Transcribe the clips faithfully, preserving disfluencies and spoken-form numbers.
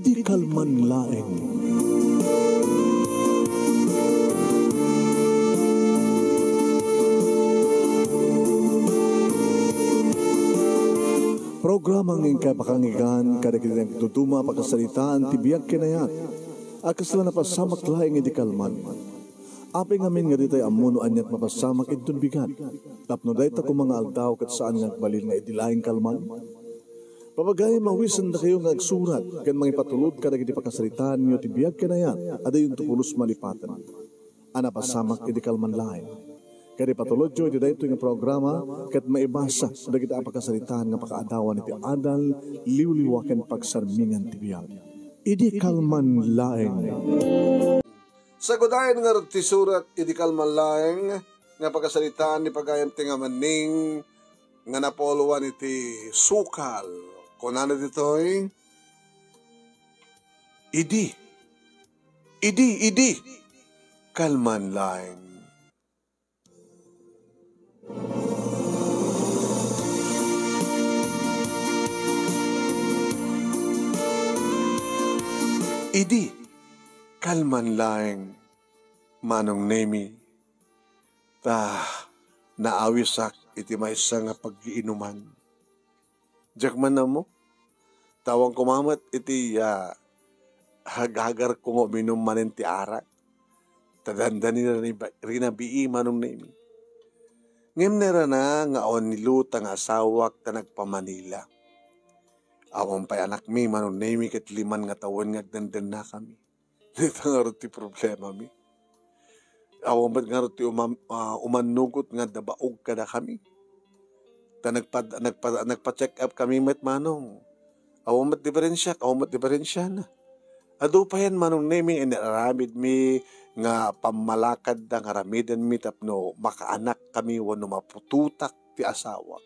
Di kalman laeng. Programa nga inkay pakangigan kadagiti nagduduma a pakasaritaan ti biag ken ayat a kasla napasamak laeng idi kalman. Apay ngamin nga ditay ammo no aniat mapasamak inton bigat, tapno dayta koma nga aldaw ket saan nga agbalin nga idi laeng kalman? Papagayam, awisendakayo nga agsurat ken mangipatulod kadagiti pakasaritaanyo ti biag ken ayat a dayonto pulos malipaten a napasamak idi kalman laeng. Ket ipatulodyo iti daytoy nga programa ket maibasa dagiti a pakasaritaan nga pakaadawan iti adal, liwliwa ken pagsarmingan ti biag. Idi kalman laeng. Sagudayen ngarud ti surat idi kalman laeng nga pakasaritaan ni pagayam ti ngamanning nga napuloan iti sukal. Kunana ditoy, "Idi, idi, idi, kalman laeng." Idi, kalman laeng, Manong Nemi, ta naawisak iti maysa nga paggiinuman. Diak man ammo. Awan koma met iti, ah, haghagarko nga uminum manen ti arak. Ta dandani rinabi-, rinabii, Manong Nemi. Ngem nairana nga awan ni Luta nga asawak ta nagpa-Manila. Awan pay anakmi, Manong Nemi, ket liman nga tawen nga agdandannakami. Dayta ngarud ti problemami. Awan met ngarud ti umam-, ah, umannugot nga adda baog kadakami. Ta nagpa-, nagpa-, nagpa-check up kami met, Manong. Awan met diferensiak, awan met diferensiana. Adu payen, Manong Nemi, nga inaramidmi nga pammalakadda nga aramidenmi tapno makaanak kami wenno maputotak ti asawak.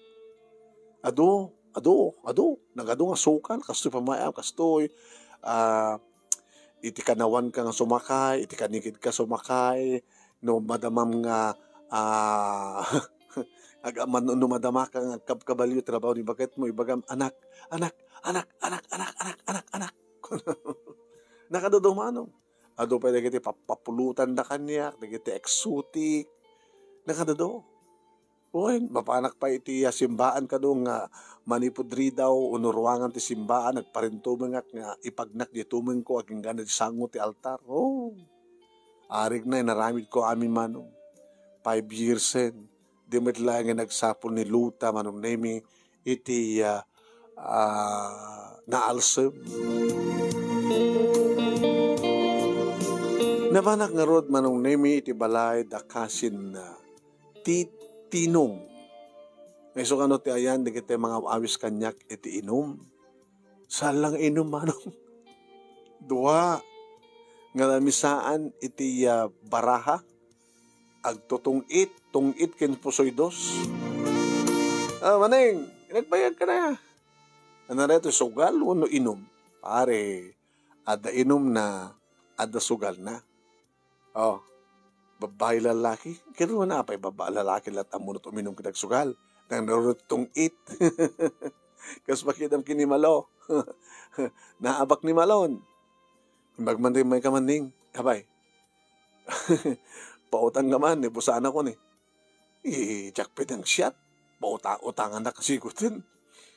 Adu, adu, adu. Nagadu nga sukal, kastoy pammayam, kastoy, ah, iti kanawanka nga sumakay, iti kanikidka sumakay, no madamam nga, ah, ag-, man-, no madamaka nga agkabkabalio trabaho ni baketmo, ibagam, "Anak, anak, anak." Nakadado, Manong. Adu pay dagiti pap-, papulotanda kaniak, dagiti exotic. Nakadado. Wen, mapanak pay iti, ah, simbaan kano nga manipud ridaw, wenno ruangan ti simbaan, nagparintumengak nga ipagnak diay tumengko, agingga ti sango ti altar. Oh, arigna, inaramidko amin, Manong. Five years en, di met laeng nga nagsapul ni Luta, Manong Nemi, iti, ah, ah, naalsem. Napanak ngarud, Manong Nemi, iti balay da kasin, ah, ti Tinong. Nga isu kano ti ayan dagiti mangaw-awis kaniak iti inum. Saan la nga inum, Manong. Dua nga namisaan iti, ah, baraha. Agtutong-it, tong-it ken pusoy dos. Ah, Maneng, nagbayag ka na. Ano na ito, sugal wenno inum? Pare, adda inum na, adda sugal na. Oh, babbai, lalaki. Kano na pay babbai, lalaki, lat ammo uminum ket agsugal. Nang narunot tong-it. Kas pakidam ken ni Malo. Naabak ni Malon. Imbag man ti may kamanning. Abay. Pautang ka man, ni busanakon eh. Eh, diak pwede nagsiat. Pauta-, utangan na kasi guten.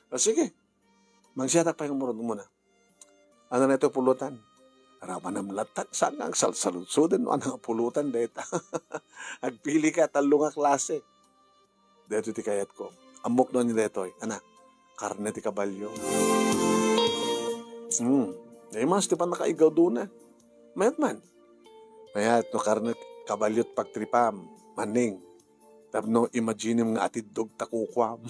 Ah, sige. Mangsiatak pay ngarud muna. Ano na ito pulutan? Ramanam latta, saan nga agsalsaludsoden no ano nga pulutan dayta? Agpili ka, tallo nga klase. Daytoy ti kayatko. Ammok no ania daytoy, anak. Karne ti kabalio. Hmm. Dayta mas ti pannakaigaw duna. Mayat man. Mayat no karne kabalio't pagtripam. Manning. Tapno imaginem nga atiddog ta kukuam.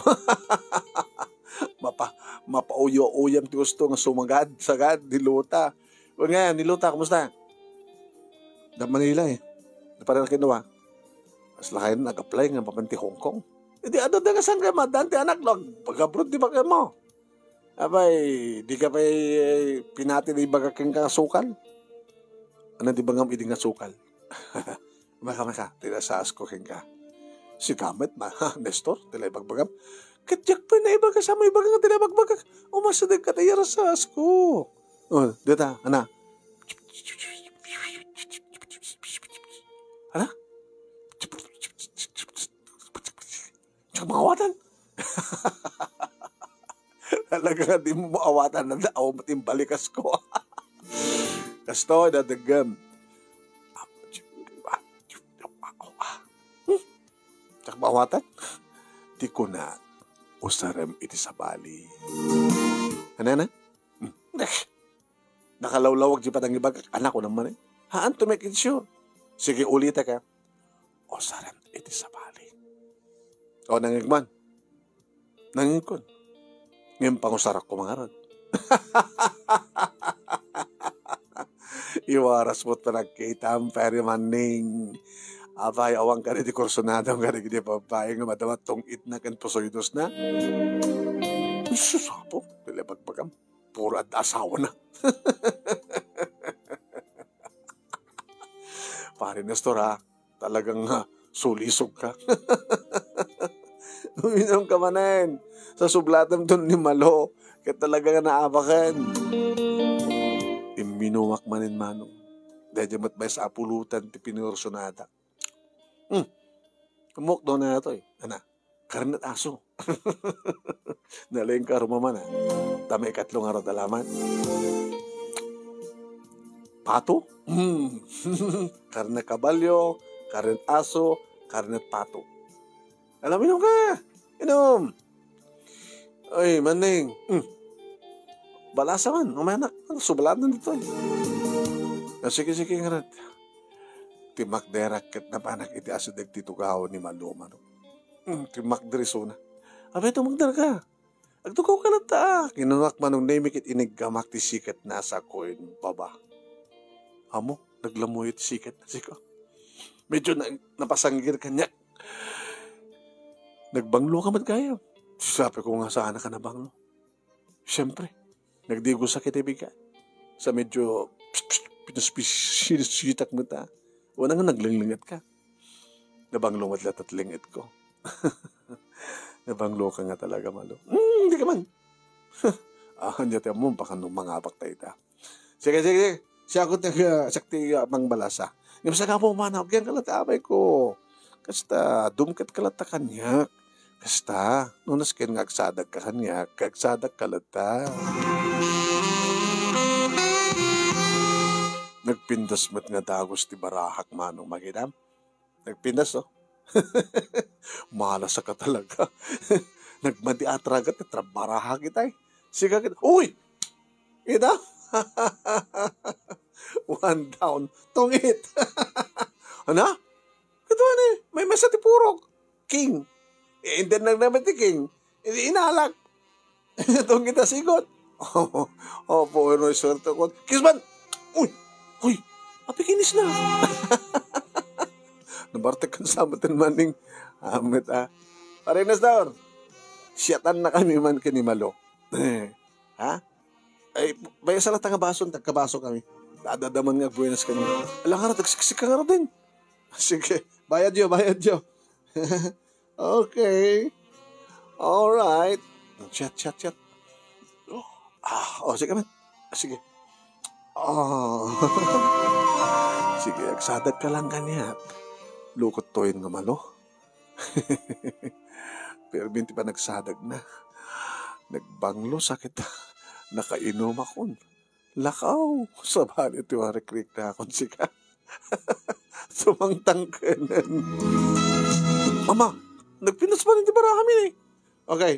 Mapa-, mapauyo-uyam ti usto nga sumagad, sagad, ni Luta. O nga, ni Luta, kumusta? Da Manila eh. Napareho na kinuha. Mas lakay na nag-apply nga papanti Hong Kong. Hindi, ano da nga saan kayo madaan ti anak, no? Pag-abroad, di ba kayo mo? Abay, di ka pa'y, eh, pinati na ibaga ken ka nga sukal? Ano di ba nga idi nga sukal? Maka, maka, tinasaas ko ken ka. Si Gamet, ma, ha, Nestor, tila ibagbagam. Ket diak pa'y naibaga sa mo ibaga nga tila ibagbagak. Umasideg ka tayo rasaas ko. Oh, dita, ana. Ana? Diak maawatan. Talaga nga di mo maawatan na daaw mo timbalikas ko. Kastoy, dadagem. Diak maawatan. Ti kuna, usarem iti sabali. Ano, ano? Hmm. Nakalawlawag ti panangibagak, anak ko naman eh. Haan to make it sure. Sige, ulitek. Usarem iti sabali. O, nangeg man. Nangeg kon. Ngem pangusarak ko mangarod. Iwaras mo't panagkitam, Pare Manning. Apay, awan ka di kursunadam ka di babae nga madawat tong itna ken pusoy dos na. Sus, apo, pila bagbagam. Puro adda asawa na. Pare Nestor, ha? Talagang, ha, sulisog ka. Uminom ka manen. Sa sublatem ton ni Malo, ket talaga nga naabaken. Imminumak manen, Manong. Daydi met may sapulutan ti pinursunadak. Hmm. Ammok daw na ito eh. Ana, karnet aso. Nalengka rumaman, ah. Ta maikatlo nga rod alaman. Pato? Hmm. Karne kabalyo, karnet aso, karnet pato. Alam, inom ka. Inom. Ay, Manning. Hmm. Balasa man, umanak. Ano, subalatan dito eh. Ah, sige, sige, ngarat. Ti makderak ket napanak iti asideg ti tugaw ni Maluma, no? Hmm, ti makder isuna. Abay, tumagder ka. Agtugaw ka latta. Kinunak Manong Nemi ket iniggamak ti siket na sa kuin baba. Amo, naglamuyo ti siket na sika. Medyo na, napasanggir kaniak. Nagbanglo ka met gayam. Sabi ko nga sana ka nabanglo. Siyempre, nagdigosak iti bigat. Sa medyo, pinaspisitak mo ta. Wala nga naglinglingat ka. Nabanglo met latta ti lingat ko. Nabanglo ka nga talaga, Malo. Hmm, hindi ka man. Ah, kanya ti ammo, baka nung mangabak tayo ta. Sige, sige, sige. Siya ko ti, ah, siak ti, ah, mangbalasa. Ngem sa kapo, mana, agyan ka latta, abay ko. Kasta, dumket ka latta kaniak. Kasta, no nasken nga agsadag ka kaniak, agsadag ka latta. Nagpintas met nga dagus ti barahak, Manong, makidam. Nagpintas, oh. Malasa ka talaga. Nagmadi atragat, trabaraha kita eh. Siga kita. Uy! Kita? One down. Tungit. Ana? Ito ni, may masa ti purok. King. Eh, and then nagnaman ti King. Hindi inalak. Itong kita sigot. Opo, ano yung swerte ko? Kisman! Uy! Uy! Apikinis na! Nabartek kan sa matin maning. Amit, ah. Pare Nestor, siyatan na kami man kini Malo. Ha? Ay, bayad sa latang baso, tagkabaso kami. Dadadaman nga buenas kami. Ala nga, tagsiksik ka nga din. Sige, bayad yo, bayad yo. Okay. All right. Chat, chat, chat. Ah, oh, sige, man. Sige. Oh. Sige, agsadag ka lang kaniak. Lukot to yun nga Malo. Pero binti pa nagsadag na. Nagbanglo, sakit. Nakainom akon. Lakaw, sabali ti warikrik na akon sika. Sumangtang kenen. Ama, nagpinas pa rin ti baraham ini. Okay.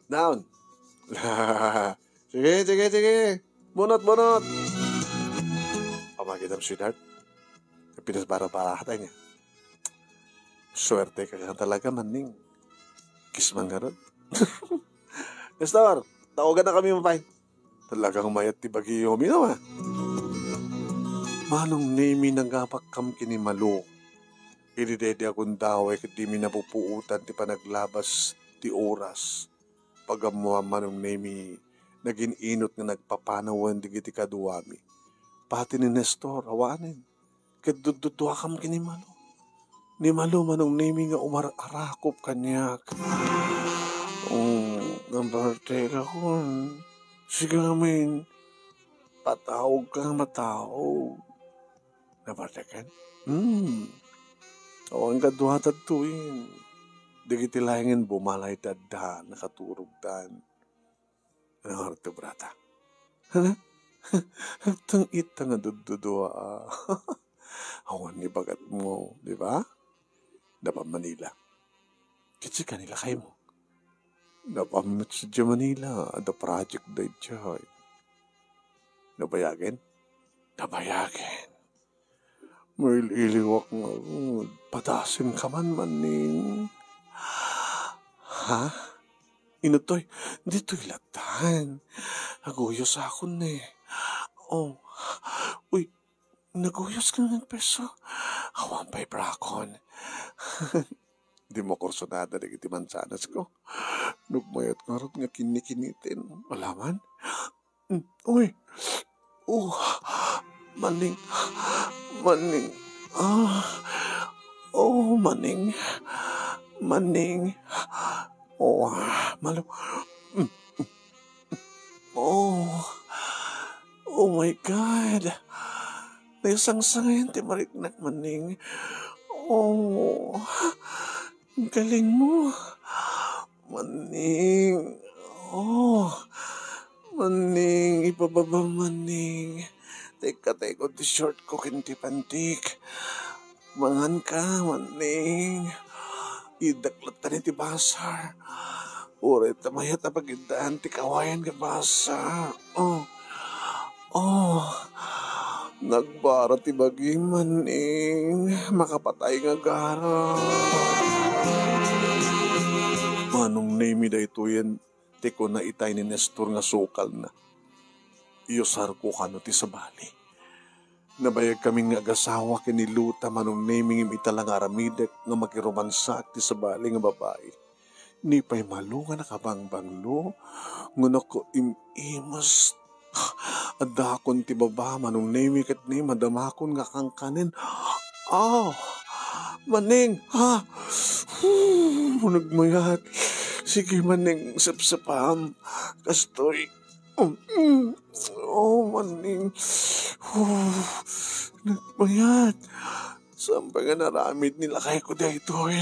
Down. Sige, sige, sige. Bunot, bunot. Ama, kita, sweetheart. Nagpinas bara-bara tayo niya. Swerte ka nga talaga, Manning. Kiss man nga ron. Nestor, tawagan na kami, mapay. Talagang mayat ti bagyo, minum, ah. Manong Nemi, nangabak kam kini Malo. Idi daydi agundaway ket dimi napupuotan ti panaglabas ti oras. Pagammoam, Manong Nemi, nagin-inut nga nagpapanawen dagiti kaduami. Pati ni Nestor, awanen. Ket dudduduakam ken ni Malo. Ni Malo, Manong Nemi, nga umar-arakop kaniak. Oh, nabartek akon. Sigamin, Pataog ka nga mataog. Nabartek ken? Hmm. Awan kaduada ditoyen. Dagiti laengen bumalay ti adda, nakaturogtan. Nangarud ti brata. Hala? Agteng ita nga duddudua. Awan ni bagatmo, di ba? Napan Manila. Ket sika ni lakaymo? Napan met sadiay Manila, adda project daydiay. Nabayagen? Nabayagen. Mail-iliwak nga, mm, padasenka man, Manning. Ha? Inutoy, ditoy latan. Aguyos akon ne. Oh. Uy, naguyos ka nga peso. Awan pay brakon. Di mo kursunada dagiti mansanas ko. Nagmayat ngarud nga kinikiniten. Alaman? Mm, uy. Oh, Manning. Manning. Ah. Oh, Manning. Manning. Oh, ah, malo. Mm, mm. Oh. Oh my God. Naisangsangayan ti mariknak, Manning. Oh. Ang galing mo. Manning. Oh. Manning, ibababa, Manning. Teka, teka, ti short ko, ken ti pantik. Mangan ka, Manning. Idaklat ta ni ti basar. Uray ta mayat a pagidaan ti kawayan nga basar. Oh. Oh, nagbara ti bagim, Manning. Makapatay nga gara. Manong Nemi daytoyen ti kuna itay ni Nestor nga sukalna. Iyusarko kano ti sabali. Nabayagkami nga agasawa ken ni Luta, Manong Nemi, ngem ita la nga aramidek nga makiromansaak ti sabali nga babai. Ni pay Malo nga nakabangbanglo, nga nakaim-imas. Addakon ti baba, Manong Nemi, ket ni madamakon nga kankanen. Ah, Maneng, ha? Huh, nagmayat. Sige, Maneng, sepsepam. Kastoy. Mm, mm. Oh, Maneng. Huh, nagmayat. Saan pay nga naramid ni lakayko daytoy?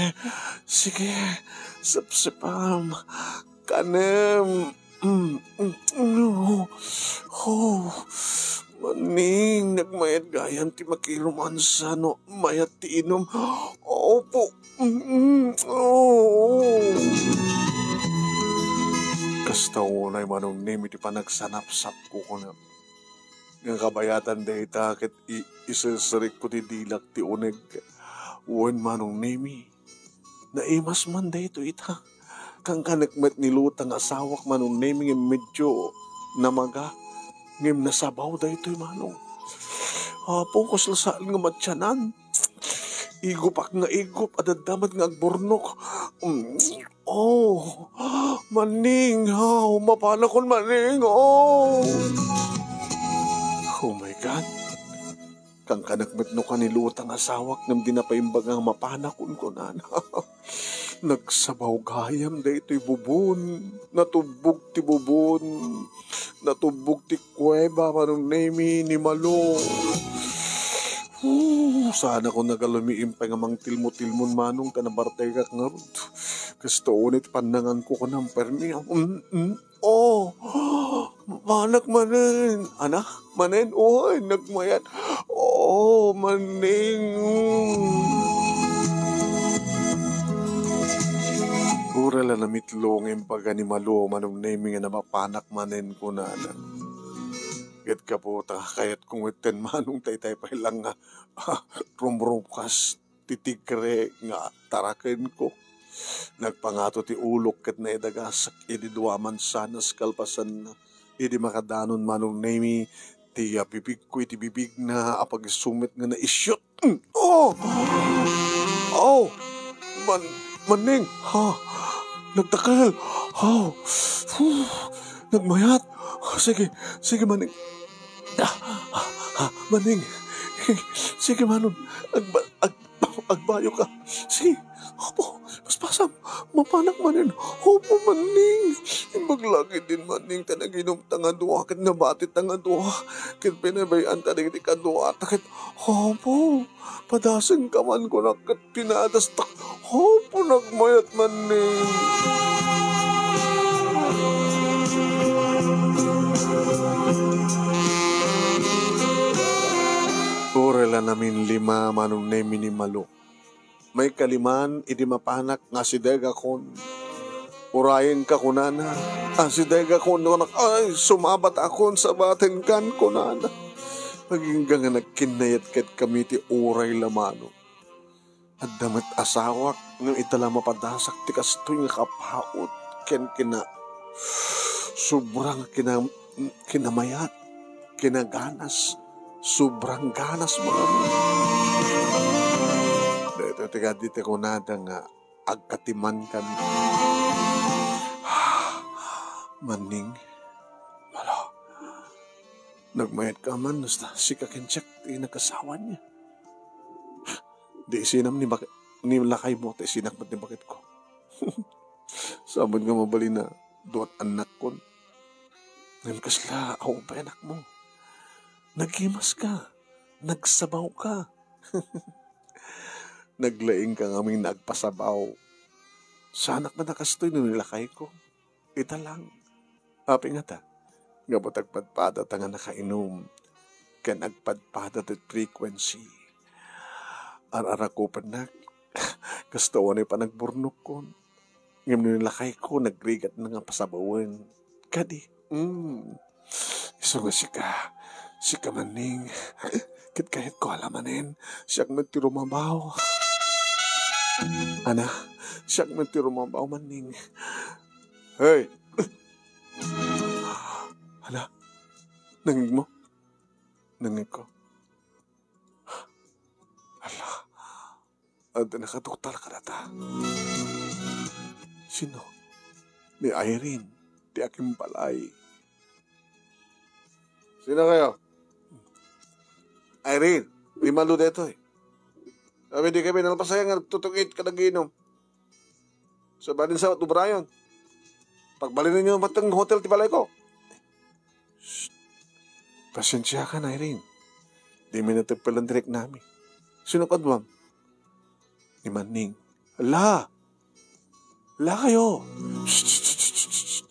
Sige, sepsepam. Kanem. Mm, mm, mm. Oh, Maneng, nagmayat gayam ti makiromansa no mayat ti inum. Opo. Mm, mm. Oh. Kasta unay, Manong Nemi, ti panagsanapsapko kunam. Nga kabayatan dayta ket i-, iserserikko ti dilak ti uneg. Wen, Manong Nemi, naimas man daytoy ita. Kankanek met ni Luta nga asawak, Manong Nemi, ngem medyo namaga. Ngem nasabaw daytoy, Manong. Apo, kasla saan nga matianan. Igupak nga igup, adda met nga agburnok. Mm. Oh, Maneng, haw, mapanakon, Maneng, oh. Oh my God. Kankanek met no kaniluta nga asawak ngem dina pay imbaga nga mapanakon, kunana. Nagsabaw gayam daytoy bubon. Natubbog ti bubon. Natubbog ti kuweba, Manong Nemi, ni Malo. Huh, saan ako nagalumiim pay nga mangtilmo-tilmon, Manong, ta nabartekak ngarud. Kasta unay ti pannanganko kunam, permi. Mm, mm. Oh, manak manen. Ana, manen? Oy, nagmayat. Oh, Maneng. Uray la namitlo nga imbaga ni Malo, Manong Nemi, nga namapanak manen, kunana. Ket gapu ta kayatko nga iten, Manong, taytay pay lang nga rumrubkas ti tigre nga tarakenko. Nagpangato ti ulok ket naidagasek idi dua mansanas kalpasanna. Idi makadanon, Manong Nemi, ti, ah, bibigko iti bibigna a pagisumit nga naisyot. Mm, oh! Oh! Man-, Maneng, ha? Nagdakkel! Ha? Huh! Nagmayat! Sige, sige, Maneng. Ah, ah, ah, Maneng. Sige, Manong. Agba-, ag-, agbayo ka. Sige. Apo, Paspasam, mapanak manen. Apo, Manning. Imbag la ketdin, Manning, ta naginumta nga dua, ket nabatita nga dua, ket pinabay-anta dagiti kaduata, ket, apo, padasengka man, kunak, ket pinadastak. Apo, nagmayat, Manning. Uray la naminlima, Manong Nemi, ni Malo. Maikaliman, idi mapanak nga asidegakon. Urayenka, kunana. Asidegakon, kunak, ay, sumabatakon, sabatenkan, kunana. Agingga nga nagkinnayat ket kami ti uray la, Manong. Adda met asawak, ngem ita la mapadasak ti kastoy nga kapaut ken kina-, sobrang kina-, kinamayat, kinaganas, sobrang ganas, mga. Daytoy ti kadi ti kunada nga agkatiman kami. Manning, Malo, nagmayat ka man, basta sika ken siak ti nagkasawa niya. Di isinam ni bak-, ni lakaymo, ta isinak met ni baketko. Saan nga mabalin a duat annakkon. Ngem kasla, awan pay anakmo. Naghimas ka. Nagsabaw ka. Naglaing ka ngamin agpasabaw. Saanak met a kastoy no ni lakayko. Ita lang. Apay ngata, gapu ta agpadpadata nga nakainum, ken agpadpada ti frequency. Ar-arakupennak, kastoy a panagburnokon. Ngem no ni lakayko, nagrigatna nga pasabawen. Kadi, mm, isu nga sika, sika, Manning, ket kayatko a la manen, siak met ti rumabaw. Ana, siak met ti rumabaw, Manning. Hey! Hala, nangngegmo? Nangngegko. Hala, adda nakaduktal kadata. Sino? Ni Irene, ti akimbalay. Sino kayo? Irene, ni Malo daytoy. Kami di kami nalpasayan nga nagtutungit kada ginom. Sa balin sa ubrayon. Pagbalin ninyo mateng hotel ti balay ko. Shh. Pasensiakan, Irene. Di mi nateppelan direk nami. Sino kaduam? Ni Manning. Ala! Ala kayo! Shh, shh, shh, shh, shh.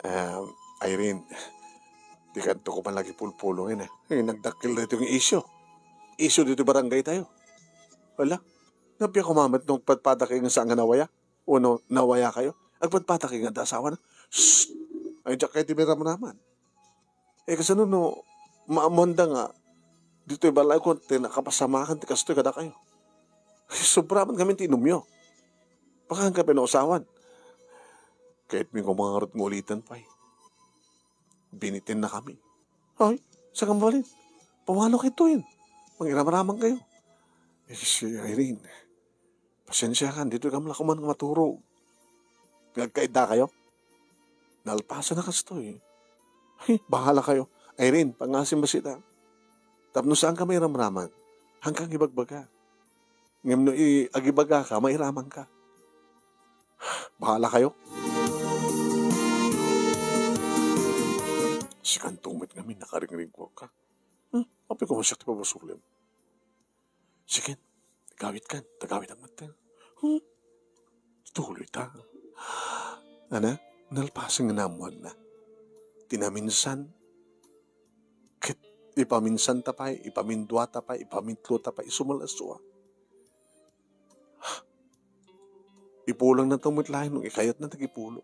Um, Irene, di kanto ko man lagi pulpulong, eh. Eh, nagdakkel dito yung isyu. Isyu dito barangay tayo. Wala. Napia kumamat nung padpada kayo nga saan nga nawaya? O no, nawaya kayo? Agpadpada kayo nga da asawa na? Shh! Ay, diyak kayo ti may ramraman. Eh, kasano no, maamuan da nga, ditoy balay ko, ti nakapasamakan ti kastoy kada kayo. Sobra man kami ti inumyo. Baka ang kape na usawan. Kahit may kumangarot ng ulitan pa eh. Binitin na kami. Ay, sa kambalin. Pawalo kayo to yun. Mangiramaraman kayo. Eh, si Irene, pasensya ka, dito ka malakuman nga maturog. Nagkaida kayo? Nalpasan na kasto eh. Ay, bahala kayo. Irene, pangasim ba sita? Tapno saan ka mairamraman? Hangkang ibagbaga. Ngem no i-, agibaga ka, mairaman ka. Bahala kayo. Sikan tumit ngamin, nakaringring ko ka. Hmm? Apay ko masyak ti pabasulem. Sige, tagawit kan, tagawit ang mata. Hmm? Tuloy ta. Ana, nalpasan nga namuan na. Tinaminsan, ket ipaminsan ta pay, ipamindua ta pay, ipamitlo ta pay, isu mal asua. Ipulang na to met laeng no ikayat na tagipulo.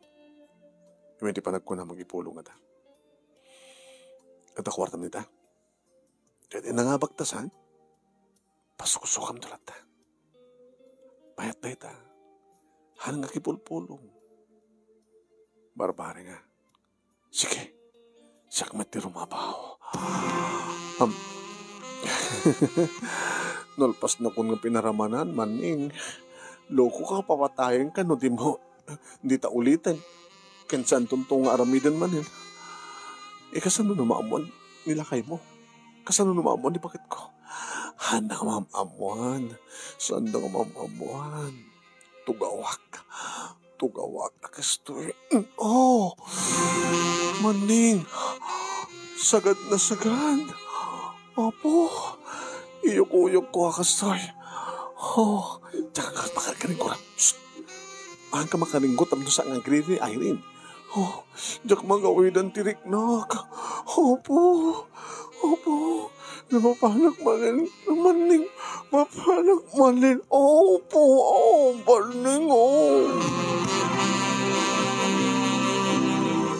Imen ti panagkuna mag-ipulo nga ta. At akuartam nita. Ket inangabak ta san? Pasuksukam to latta. Mayat dayta. Han nga kipulpulong. Barbari nga. Sige. Siak met ti rumabaw. Am. Nalpas na kun nga pinaramanan, Manning. Loko ka, papatayen ka, no di mo, di ta uliten. Ken saan tunto nga aramiden manen. Eh, kasano no maamuan ni lakay mo? Kasano no maamuan ni bakit ko? Haanna nga maam-ammoan. Saanda nga maam-ammoan. Tugawak. Tugawak a kastoy. Oh! Manning! Sagad na sagad! Apo! Iyuk-uyukko a kastoy. Oh! Diak ka makarkaringkuran. Psst! Haanka makaringgur tapno saan nga agriri, Irene. Oh, diak magawidan ti riknak. Opo, opo. Mapanak manen, Manning. Mapanak manen. Opo, oh, Manning, oh.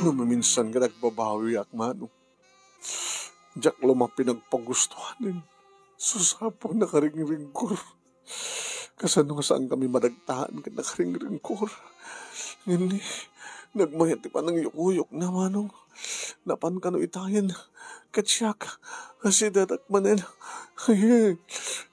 No maminsan nga nagbabawiak, Manong. Diak la man pinagpagustuanen. Sus, Apo, nakaringringkur. Kasano nga saan kami madagtaan ket nakaringringkur? Ngem ni, nagmayat ti panangyukuyokna, Manong. Napan kano itayen. Ket siak, asidadak manen. Ay,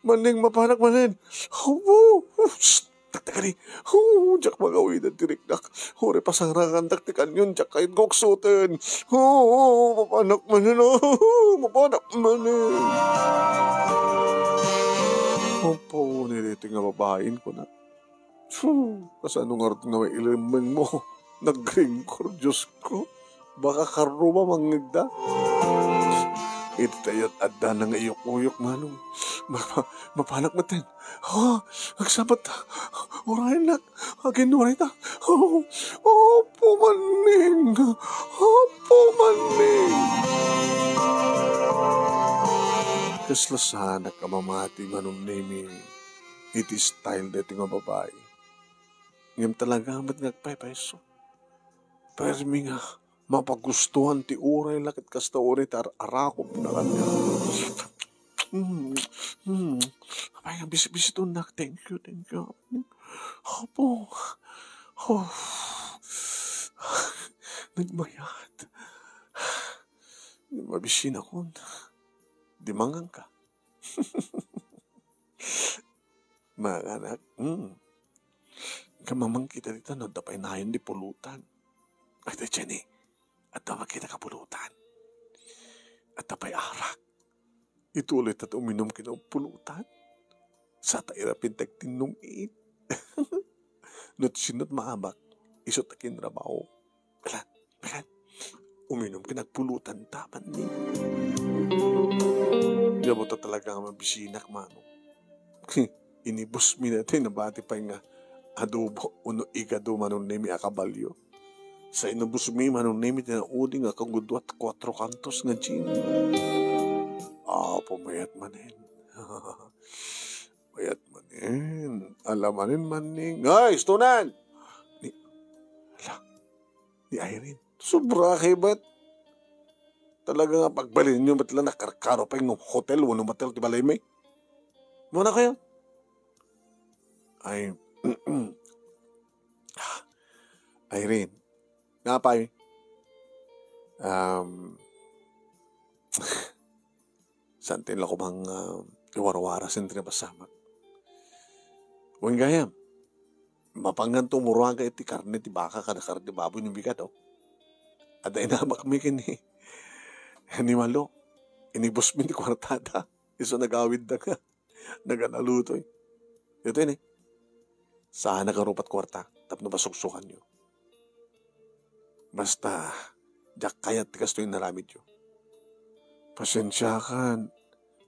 Manning, mapanak manen. Apo! Psst! Taktakari. Oh, diak magawidan ti riknak. Uray pasangrangandak ti kanyon, diak kayat guksoten. Oh, mapanak manen, oh, mapanak manen. Apo, ni daytoy nga babain, kuna. Phew, kasano ngarud nga mailemmengmo? Nagringkur, Diosko. Baka karruma mangngegda. Iti tayo adda nga iyuk-uyok, Manong. Ma-, ma-, mapanak met. Ha? Agsabat ta. Urayennak. Aginurayta. Oh, Apo Manning. Apo Manning. Kasla saanak a mamati, Manong Nemi, iti style daytoy nga babai. Ngem talaga met nga agpaypayso. Permi nga mapagustuan ti uray la ket kasta uray ti ar-arakupna kaniak. Mm, mm. Apay nga bisi-bisitonnak. Thank you, thank you. Apo. Oh. Nagmayat. Mabisinakon. Dimanganka. Manganak, hmm. Kamamang kita dita no adda pay nayon ti pulutan. Ay, ta Jenny, adda pay kita kapulutan. Adda pay arak. Ituloy ta uminum ken pulutan. Sa ta irapin ti agtinnong-it. No ti sinot maabak, isu ta kinrabaho. Ala, ala. Uminum ken agpulutan ta, Manning. Gapu ta talaga nga mabisinak, Manong. Inibusmi na ti nabati pay nga adobo wenno igado, Manong Nemi, a kabalio. Sa inibusmi, Manong Nemi, ti naudi nga kagudua ti kuatro kantos nga gin. Apo, mayat manen. Mayat manen. Ala manen, Manning. Ay, istonan! Ni, ala, ni Irene. Sobra kay met. Talaga nga pagbalinyo met la, nakarkaro pay nga hotel wenno motel ti balaymi. Muna kayo. Ay, Irene. Nga pay. Um, Saan ti la koma nga iwarwara sin ti napasamak. Wen gayam, mapangan ti umuraga iti karne ti baka kada karne ti baboy no bigat, oh. Adda inamakmi ken ni, ni Malo. Inibusmi ti kuartada. Isu nagawidda nga naganalutoy. Ito ini. Saan a karupat kuarta tapno pasuksukanyo. Basta, diak kayat ti kastoy nga inaramidyo. Pasensiakan,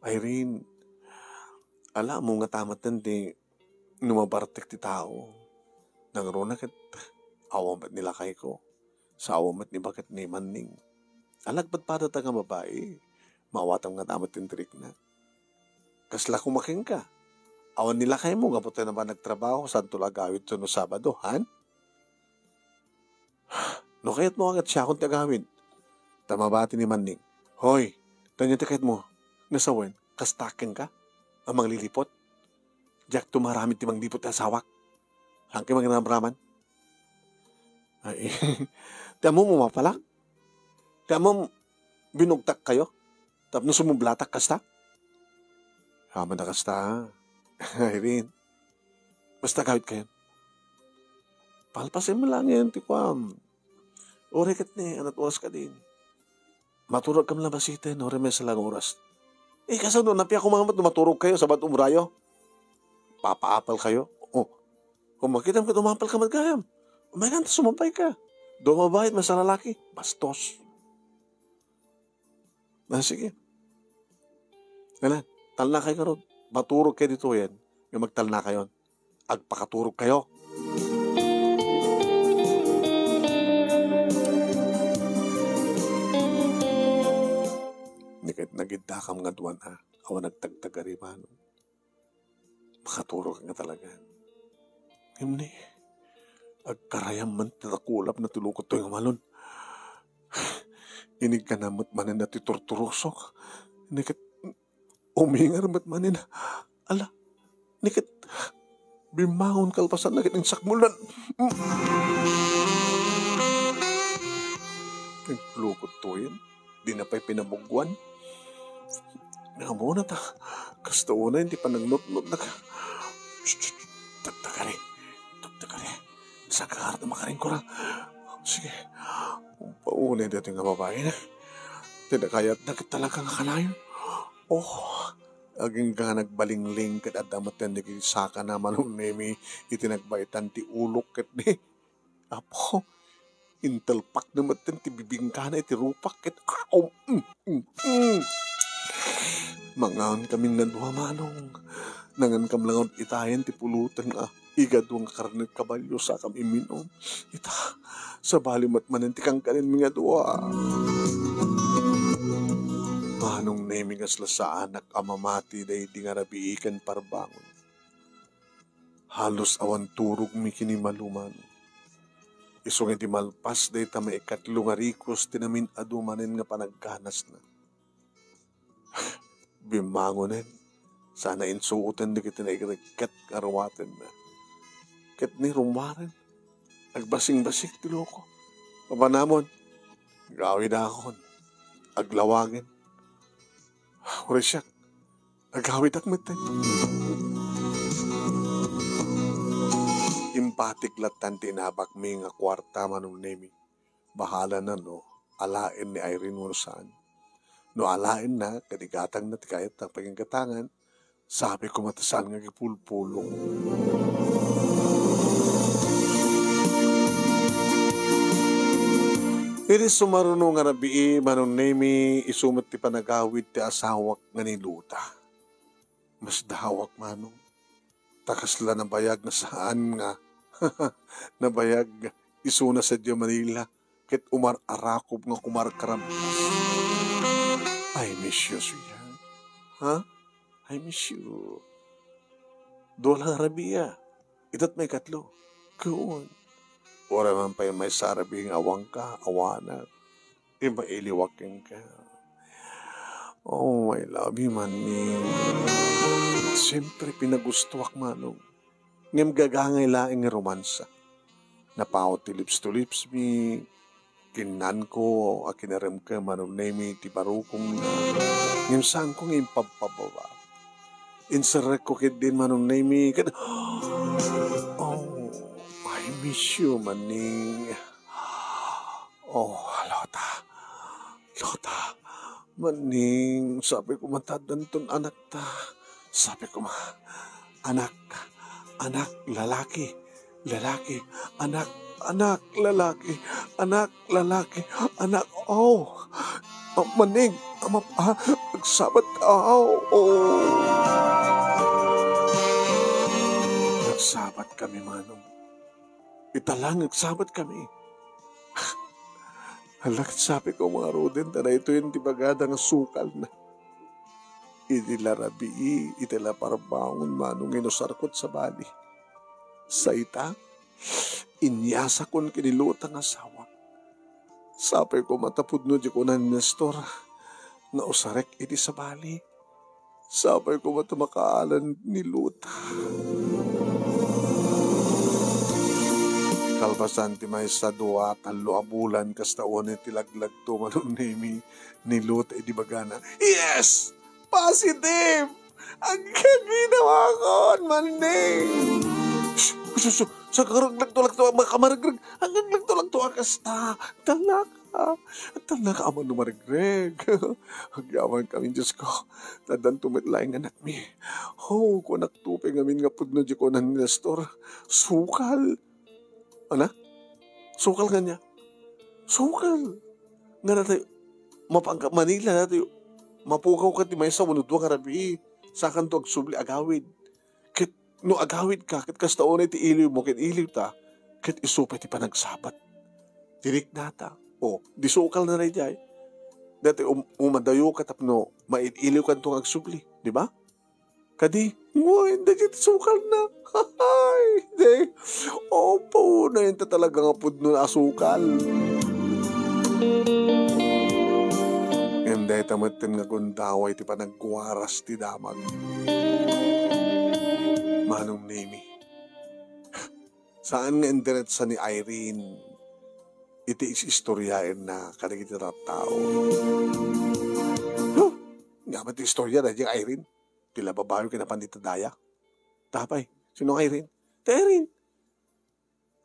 Irene. Ala, ammo nga ta met ti no mabartek ti tao. Nangruna ket awan met ni lakayko. Sa awan met ni baket ni Manning. Ala, agpadpadata nga babai. Maawatam nga ta met ti intrikna. Kasla koma kenka. Awan ni lakaymo gapu ta napan nagtrabaho, saanto la agawid no Sabado, han? No kayatmo, agsiakon ti agawid. Ta mabati ni Manning. Hoy, ania ti kayatmo? Nga sawen, kasta kenka a manglilipot? Diak to maaramid ti manglipot ti asawak. Saan kayo mangramraman? Ay, ti ammom mapalak? Ti ammom binugtak kayo? Tapno sumublatak kasta? Aman a kasta, Irene. Basta agawid kayon. Palpasen mo lang yan, ti kuam. Uray ket ni, anat oras kadin. Maturog kam la masiten, uray maysa lang oras. Eh, kasano, napia koma met no maturogkayo, sabali ti ubrayo? Papaapalkayo? Oh, kung makitam ket umapalka met gayam, umaykan ta sumabbayka. Dua nga babai maysa lalaki, bastos. Ah, sige. Kailan, talnakayo ngarud. Maturogkayo ditoyen, nga magtalnakayon. Agpakaturogkayo. Ni ket nagiddakam nga dua a, awan agtagtagari, Manong. Makaturog nga talaga. Ngem ni, agkarayam man ti nakulap na ti lukot toy nga malon. Inigana met manen ti turturusok. Ni ket umingar met manen. Ala, ni ket bimmangon kalpasanna ket insakmulnan. Lukot toyen. Dina pay pinabugwan. Ammona ta, kasta unay ti panangnutnotna. Shh, shh, shh. Tagtagari. Tagtagari. Saan ka nga makaringkura? Sige. Paunay daytoy nga babai na. Ti nakayatna ket talaga nga kanayon. Oh, agingga nga nagbalingling ket adda met ti sakana, Manong Nemi, iti nagbaitan ti ulok ket ni Apo, intelpakna metten ti bibingkana iti rupak ket, ah, um, mm, mm, mm. Mangankami nga dua, Manong. Nangankam laeng itayen ti pulutan a igadua nga karne ti kabalio, sakam imminum. Ita, sabali met manen ti kankanenmi nga dua. Manong Nemi, kasla saanak a mamati daydi nga rabii ken parbangon. Halos awan turogmi ken ni Maluman. Isu nga idi malpas dayta maikatlo nga rikos ti namin-adu manen nga panagganasna. Bimmangonen, sana insuoten dagiti nairikkat nga ruatenna. Ket ni rummuaren, agbasingbasik ti loko. Papanamon, agawidakon, aglawagen. Uray siak, agawidak metten. Impatik lattan ti inabakmi nga kuarta, Manong Nemi. Bahalana no alaen ni Irene wenno saan. No alaenna, ket igatangna ti kayatna a paginggatangan, sapay koma ta saan nga agipulpulong. Idi sumaruno nga rabii, Manong Nemi, isu met ti panagawid ti asawak nga ni Luta. Masdawak, Manong. Ta kasla nabayag nga saan nga nabayag nga isuna sadiay Manila ket umar-arakop nga kumarkarabas. I miss you, sweetheart. Ha? I miss you. Dua la nga rabii. Ita't maikatlo. Kuon. Uray man pay maysa a rabii nga awanka, awanak. Iba iliwak kenka. Oh, I love you, Manning. Siyempre, pinagustuak, Manong. Ngem gagangay laeng nga romansa. Napaut ti lips to lips mi. Kinnanko a kinaremkem, Manong Nemi, ti barukongna. Ngem saanko nga impabpababa. Inserrekko ketdin, Manong Nemi, ket, oh, I miss you, Manning. Oh, Lota. Lota. Manning, sapay koma ta addanton anakta. Sapay koma, anak, anak, lalaki, lalaki, anak, anak, lalaki, anak, lalaki, anak, oh. Ah, Manning, ama, ah, nagsabat, ah, oh. Nagsabat kami, Manong. Ita lang, nagsabat kami. Hala, sapay koma ngaruden, ta daytoyen ti bagada nga sukalna. Idi la rabii, iti la parbangon, Manong, inusarko ti sabali. Sa ita, inyasakon ken ni Lota nga asawa. Sapay koma ta pudno ti kuna ni Nestor nga usarek iti sabali. Sapay koma ta makaalan ni Lota. Kalpasan ti maysa, dua, tallo a bulan, kasta unay ti laglagto, Manong Nemi, ni Lota idi bagana, "Yes! Positive! Agkaginawakon, Manning!" Shh! Shh! Shh! Sa karag lagto-lagto, makamargrag. Ang lagto-lagto, Kasta, talnaka. Talnaka a mano marigreg. Agyamankami, Diosko. Ta addanto met laeng nga anakmi. Oh, kunak tupay ngamin nga pudno diay kunan ni Nestor. Sukal. Ana? Sukal nga niya. Sukal. Nga natay, mapangka, Manila natay, mapukaw ka ti maysa wenno dua nga rabii. Sakanto agsubli agawid. Ket no agawid ka, ket kasta unay ti iliw mo ken iliw ta, ket isu pay ti panagsabat. Diriknata. O, di sukal na daydiay. Dati um-, umadayo ka tapno maid-iliw kanto nga agsubli, di ba? Kadi, wen, daydiay ti sukal na. Ay, di. Opo, na yun ta talaga nga pudno a sukal. Ngem dayta met nga gundaway ti panagwaras ti damag. Manong Nemi. Saan nga indiretsa ni Irene iti is-istoriaenna kadagiti tattao. Huh? Nga met ti istoria daydiay Irene? Ti la babayo ken napan dita daya? Tapay, sino nga Irene? Ti Irene.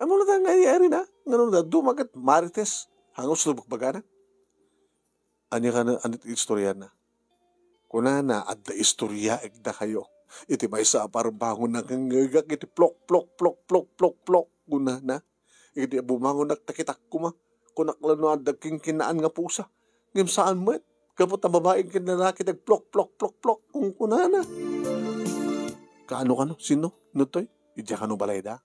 Ammom latta nga Irene, a? Ngano, dadduma ket Marites? Hango ti bagbagana. Ania kano, ania ti istoriana? Kunana, adda istoriaek dakayo. Iti maysa a parbangon, nangngegak iti plok, plok, plok, plok, plok, plok. Kunana, iti bumangonak, nakitak koma. Kunak la no adda kinkinaan nga pusa. Ngem saan met. Gapu ta babai ken lalaki ti agplok, plok, plok, plok. Kunkunana. Kaano kano? Sino? Nutoy? Idiay kano balayda?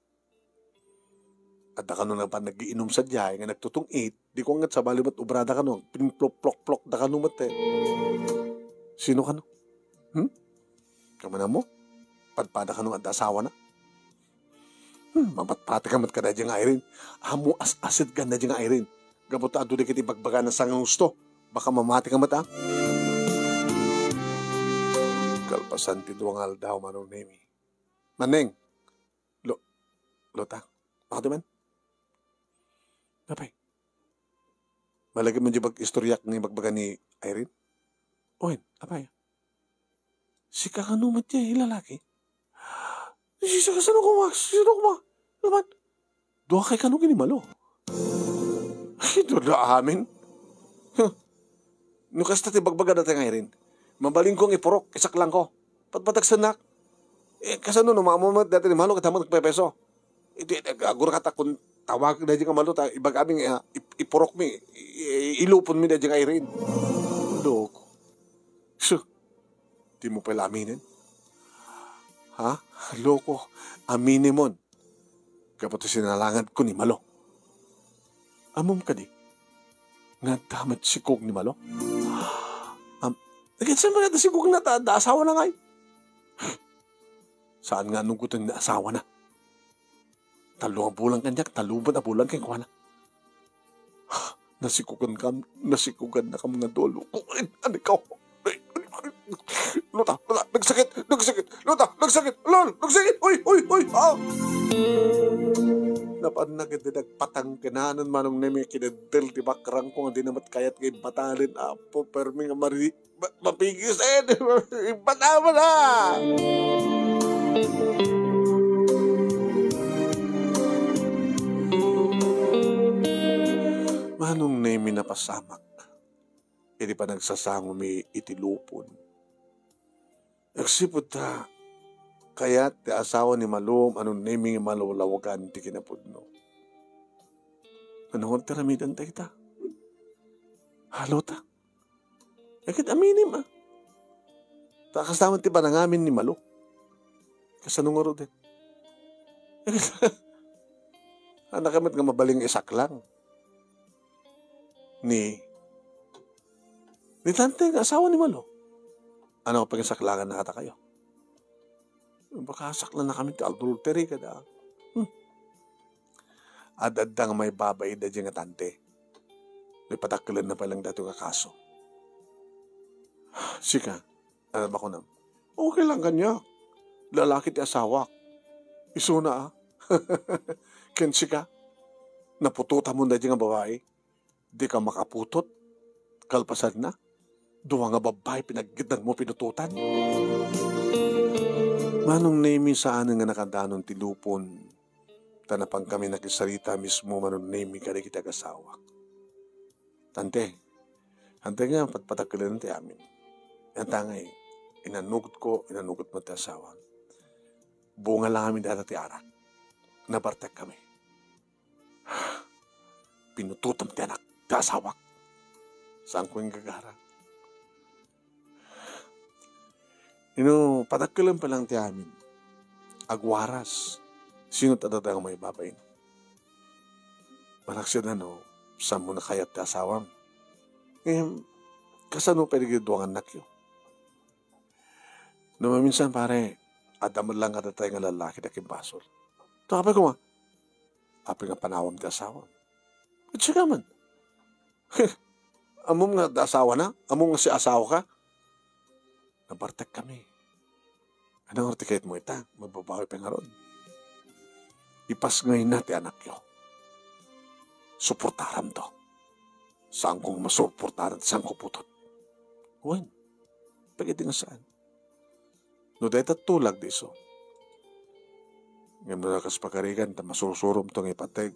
Adda kano napan nagiinum sadiay nga nagtutong-it, di ko ngarud sabali met obrada kano, pinplok-plok-plok da kano met, eh. Sino kano? Hmm? Kamanammo? Padpada kano nga adda asawana? Hmm, mapatpati ka met kadaydiay nga Irene. Ammo as-asit ka daydiay nga Irene. Gapu ta adu dagiti bagbagana sa nga gusto. Baka mamati ka met, ah. Kalpasan ti dua nga aldaw, Manong Nemi. Maneng, Lo-, Lota, makadi man? Apay? Malagip man diay bag-, istoriak nga ibagbaga ni Irene? Wen, apay? Sika kano met diay lalaki? Sika, kasano koma? Sino koma? Laman? Duakay kano ken ni Malo? Ay, dua amin. Huh. No kasta ti bagbaga dayta nga Irene, mabalinko nga ipurok, isaklangko. Patpatagsennak. Eh, kasano no maammo met dayta ni Malo ket ammok nagpepeso? Iti, iti, agurakatak kun tawag daydiay nga Malo ta ibagami nga, ah, ip-, ipurokmi, i-, i-, iluponmi daydiay nga Irene. Loko. Su, dimo pay la aminen? Ha? Loko, aminemon. Gapu ta sinalangadko ni Malo. Ammom kadi nga adda met sikog ni Malo? Am, ket saan nga adda sikogna ta adda asawana ngay? Saan nga anugoten ni asawana? Tallo nga bulan kaniak, tallo met a bulan kenkuana. Nasikogan kam, nasikogan na kam nga dua, loko. Ay, ano ikaw? Ay, ay, ay. Lota, lota, nagsakit, nagsakit, lota, nagsakit, lol, nagsakit, uy, uy, uy, ah! Napan na gid nagpatangkenanen Manong Nemi, kineddel ti bakrangko nga di na met kayat nga ibatalen, Apo, permi nga mari-, Ma-, mapigis, eh, di ba? Ibata mo na! Manong Nemi, napasamak iti panagsasangomi iti lupon. Agsipud ta, kayat ti asawa ni Malo, Manong Nemi, nga malawlawagan ti kinapudno. Ano nga ti aramiden dayta? Halo ta. Ket aminem, ah. Ta kasdamon ti panangamin ni Malo. Kasano ngaruden? Ket, anak met nga mabalin nga isaklang ni, ni tante nga asawa ni Malo. Ano nga pagisaklangan na kadakayo? Baka saklanna kami ti adultery kada. Hmm. Ad-adda nga maibabain daydiay nga tante. Ipadakkelenna pay lang daytoy nga kaso. Sika, ano ba kunam? Okay lang kaniak. Lalaki ti asawak. Isuna, ah. Ken sika, naputotamon daydiay nga babai. Dika makaputot. Kalpasanna, dua nga babbai pinaggiddanmo pinutotan. Manong Nemi, saanen nga nakadanon ti lupon. ta napankami nakisarita mismo, Manong Nemi, kadagiti agasawak. Tante, hantay nga patpatakkelem ti amin. Anta ngay, inanugotko, inanugot met ti asawam. Bunga lang amin data ti arak. Nabartekkami. Pinutotam ti anak ti asawak. Saanko inggagara. Ino, patakkelem pa lang ti amin. Agwaras. Sino ti adda nga maibabain? Malaksid no, saanmo nakayat ti asawam? Ngem, kasano pay dagiti dua nga annakyo? No maminsan, pare, adda met lang kadatayo nga lallaki ti agimbasol. Apay koma, apay nga panawam ti asawam? Ket sika man. Ammom nga adda asawana? Ammom nga siasawaka? Nabartekkami. Ania ngarud ti kayatmo ita? Magbabawi pay ngarud. Ipasngayna ti anakyo. Suportaramto. Saanko nga masuportaran ti saanko putot. Wen, pagidi nga saan. No dayta tulag di isu. Ngem no kas pagarigan ta masursuromto nga ipateg,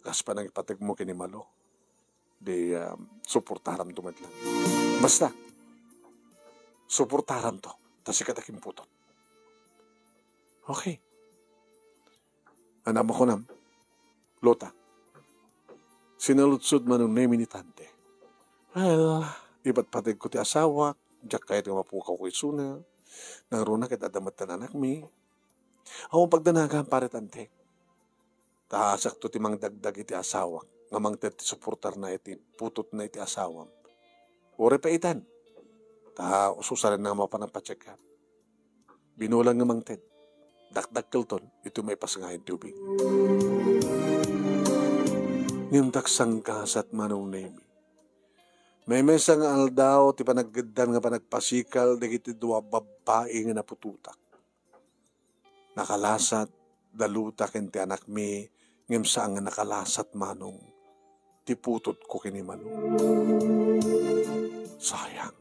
kas panangipategmo ken ni Malo, di, um, suportaramto met lang. Basta, suportaramto, ta sika ti akinputot. Okay. Ania makunam, Lota? Sinaludsod Manong Nemi ni Tante. Well, ipatpategko ti asawak, diak kayat nga mapukawko isuna. Nangruna ket adda met ti anakmi. Awan pagdanagan, pare Tante. Ta sakto ti mangdagdag iti asawak nga mangted ti suportarna iti putotna iti asawam. Uray pay itan. Ta ususarenna nga mapan a pa-check up. Binulan nga mangted. Dakdakkelton iti maipasngayan ti ubing. Ngem daksanggasat, Manong Nemi. Maymaysa nga aldaw ti panaggeddam nga panagpasikal dagiti dua babbai nga naputotak. Nakalasat da Lota ken ti anakmi, ngem saan nga nakalasat, Manong, ti putotko ken ni Malo. Sayang.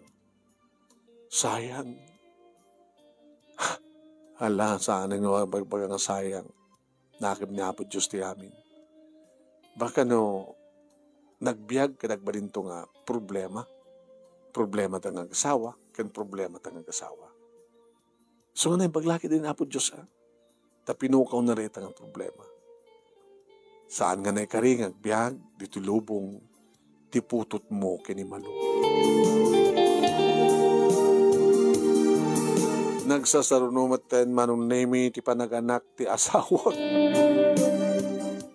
Sayang. Ala, saan nga bagbaga nga sayang. Nakib ni Apo Dios ti amin. Baka no nagbiag ket agbalinto nga problema. Problema ta nga agasawa, ken problema ta nga agasawa. So, nga naimbag la ketdi ni Apo Dios, a? Ta pinukawna dayta nga problema. Saan nga naikari nga agbiag ditoy lubong ti putotmo ken ni Malo. Nagsasaruno metten, Manong Nemi, ti panaganak ti asawak.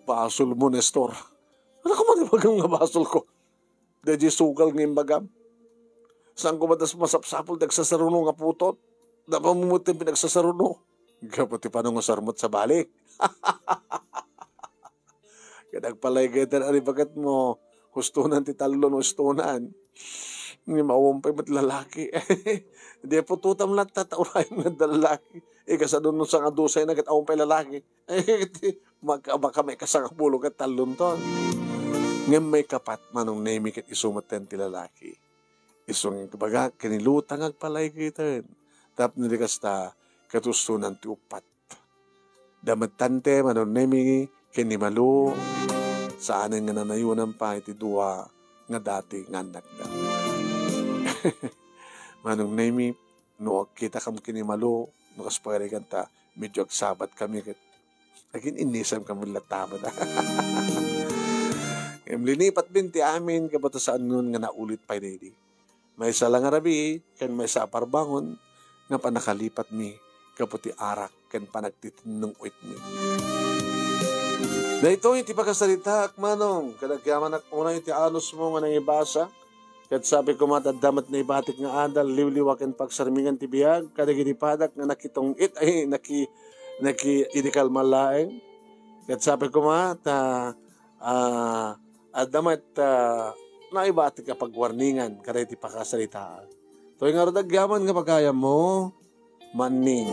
Basolmo, Nestor. Ania koma ti ibagam nga basolko? Daydiay sugal nga imbagam. Saan koma ta masapsapul ti agsasaruno nga putot? Dapa mo met ti pinagsasaruno. Gapu ti panungusaram met sabali. Ket agpalaygayten, ari, baket mo, hustonan ti tallo no hustonan. Ngem awan pay met lalaki. Di putotam latta ta urayem nga adda lalaki. Ikasano no sangadusayna ket awan pay lalaki. Iti, maka-, baka maikasangapulo ket tallonton. Ngem maikapat, Manong Nemi, ket isu metten ti lalaki. Isu nga imbagak ken ni Lota nga agpalaygayten. Tapno di kasta, ket hustonan ti uppat. Da met Tante, Manong Nemi, ken ni Malo, saanen nga nanayonan pay ti dua nga dati nga annakda. Manong Nemi, no agkitakam ken ni Malo, no kas pagarigan ta, medyo agsabatkami ket agin-innisamkami latta met. Ngem linipatmin ti amin, gapu ta saannon nga naulit pay daydi. Maysa la nga rabii ken maysa a parbangon nga pannakalipatmi gapu ti arak ken panagtitinnunguytmi. Daytoy ti pakasaritaak, Manong, ket agyamanak unay ti anusmo nga nangibasa. Ket sabi koma, adda met naibatik nga adal, liwliwa ken pagsarmingan ti biag kadagiti padak nga nakitong-it, ay, naki-, naki-, idi kalma laeng. Ket sabi koma, ta, ah, adda met, ah, naibatik a pagwarningan kadagiti pakasaritaak. Toy ngarud agyaman nga pagayammo, Manning.